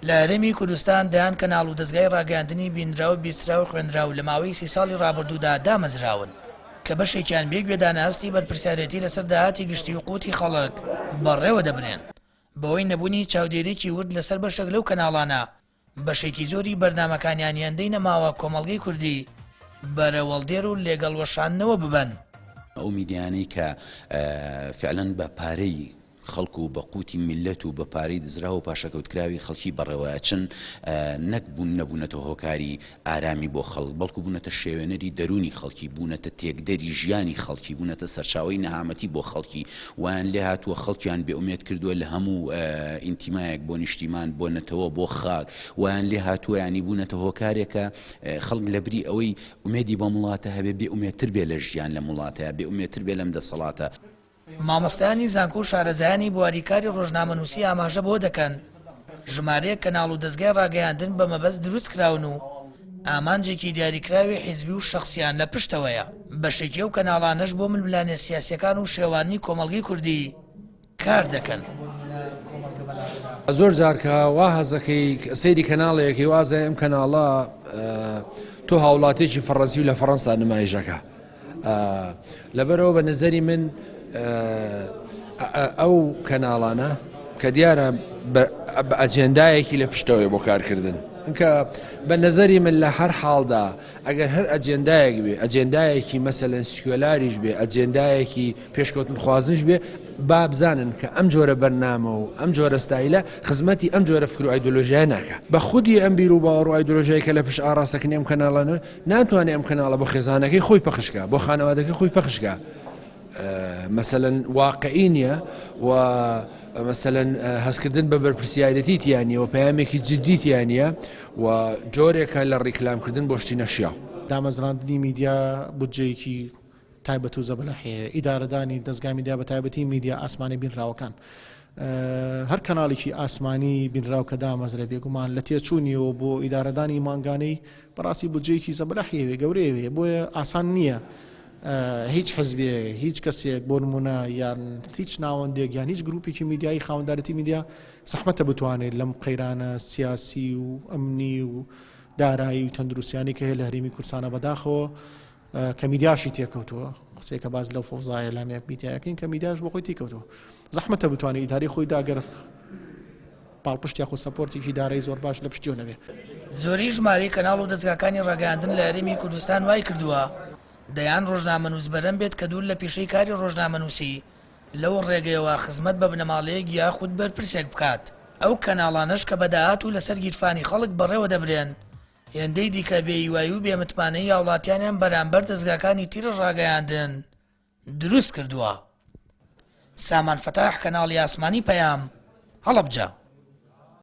لە هەرێمی کوردستان دەیان کەناڵ و دەزگای ڕاگەیاندنی بینراو و بیستراو و خوێنراو لە ماوەی سی ساڵی ڕابردوودا دامەزراون کە بەشێکیان بێ گوێدانە هەستی بەرپرسیارێتی لەسەر داهاتی گشتی و قوتی خەڵک بەڕێوە دەبرێن. بەهۆی نەبوونی چاودێریی ورد لەسەر بەشێک لەو کەناڵانە، بەشێکی زۆری بەرنامەکانیان هێندەی نەماوە کۆمەڵگەی کوردی بەرەوەڵدێر و لێگەڵوەشاندنەوە ببەن. ئەو میدیایانەی کە فعلەن بە پارەی خەڵک و بە قوتی میللەت و بە پارەی دزراو و پاشەکەوتکراوی خەڵکی بەڕێوەئەچن نەک بوون نەبوونەتە هۆکاری ئارامی بۆ خەڵک بەڵکو بوونەتە شێوێنەری دەروونی خەڵکی بوونەتە تێکدەری ژیانی خەڵکی بوونەتە سەرچاوەی نەهامەتی بۆ خەڵکی وایان لێهاتووە خەڵکیان بێ ئومێد کردووە لە هەموو ئینتیمایەک بۆ نیشتیمان بۆ نەتەوە بۆ خاک وایان لێهاتووە یانی بوونەتە هۆکارێکە خەڵک لەبری ئەوەی ئومێدی بەم وڵاتە هەبێ بێ ئومێدتر بێ لە ژیان لەم وڵاتەیا بێ ئومێدتر بێ لەم دەسەڵاتە. مامۆستایانی زانکۆ و شارەزایانی بواری کاری ڕۆژنامەنووسی ئاماژە بەوە دەکەن، ژمارەیەک کەناڵ و دەزگای ڕاگەیاندن بە مەبەست دروستکراون و ئامانجێکی دیاریکراوی حیزبی و شەخسییان لە پشتەوەیە، بەشێکی ئەو کەناڵانەش بۆ ململانێ سیاسییەکان و شێواندنی کۆمەڵگەی کوردی کار دەکەن. زۆر جار کە وا هەزەکەی سەیری کەناڵێکی وازای ئەم کەناڵە تۆ هاوڵاتێکی فەڕەنسی و لە فەڕەنسا نمایشەکە لەبەرەوە بە نەزەری من ئەو کەناڵانە کە دیارە بە ئەجێندایەکی لە پشتەوەی بۆ کارکردن کە بە نەزەری من لە هەر حاڵدا ئەگەر هەر ئەجێندایەک بێ ئەجێندایەکی مەسەلەن سکیۆلاریش بێ ئەجێندایەکی پێشکەوتن خوازنش بێ با بزانن کە ئەم جۆرە بەرنامە و ئەم جۆرە ستایلە خزمەتی ئەم جۆرە فکر و ئایدۆلۆژیای ناکە بە خودی ئەم بیر و باوەڕ و ئایدۆلۆژیای کە لە پشت ئاڕاستەکردنی ئەم کەناڵانە ناتوانێ ئەم کەناڵە بۆ خێزانەکەی خۆی پەخشکا بۆ خانەوادەکەی خۆی پەخشکا مەسەلەن واقعی نییە و مەسەلەن هەستکردن بە بەرپرسیارەتی تیا نییە و پەیامێکی جددی تیا نییە و جۆرێکە لە ڕیکلامکردن بۆ شتی نەشیاو. دامەزراندنی میدیا بودجەیەکی تایبەت و زەبەلاحی هەیە، ئیدارەدانی دەزگای میدیا بە تایبەتی میدیا ئاسمانی بینراوەکان. هەر کەناڵێکی ئاسمانی بینراو کە دامەزرێ بێگومان لە تێچوونیەوە بۆ ئیدارەدانی مانگانەی بەڕاستی بودجەیەکی زەبەلاحی هەیە گەورەیە هەیە بۆیە ئاسان نییە هیچ حزبێ هیچ کەسێک بۆ نمونە یان هیچ ناوەندێک یان هیچ گروپێکی میدیایی خاوەندارەتی میدیا زەحمەتە بتوانێت لەم قەیرانە سیاسی و ئەمنی و دارایی و تەندروستیانی کە هەیە لە هەرێمی کوردستانە بەداخەوە کە میدیاشی تێکەوتووە قسەیە کە باز لەو فەوزایە لامیە میدیایەکەین کە میدیاش بۆ خۆی تێکەوتووە زەحمەتە بتوانێت ئیداری خۆی داگەر پاڵپشت یاخود سەپۆرتێکی دارایی زۆر باش لە پشتیەوە نەبێ. زۆریی ژمارەی کەناڵ و دەزگاکانی ڕاگەیاندن لە هەرێمی کوردستان وایکردووە دەیان ڕۆژنامەنووس بەرەم بێت کە دوور لە پیشەی کاری ڕۆژنامەنووسی لەو ڕێگەیەوە خزمەت بە بنەماڵەیەک یاخود بەرپرسێک بکات. ئەو کەناڵانەش کە بە داهات و لەسەر گیرفانی خەڵک بەڕێوەدەبرێن هێندەی دیکە بێهیوایی و بێمتمانەیی هاوڵاتیانیان بەرامبەر دەزگاکانی تری ڕاگەیاندن دروست کردووە. سامان فەتاح، کەناڵی ئاسمانی پەیام، هەڵەبجە.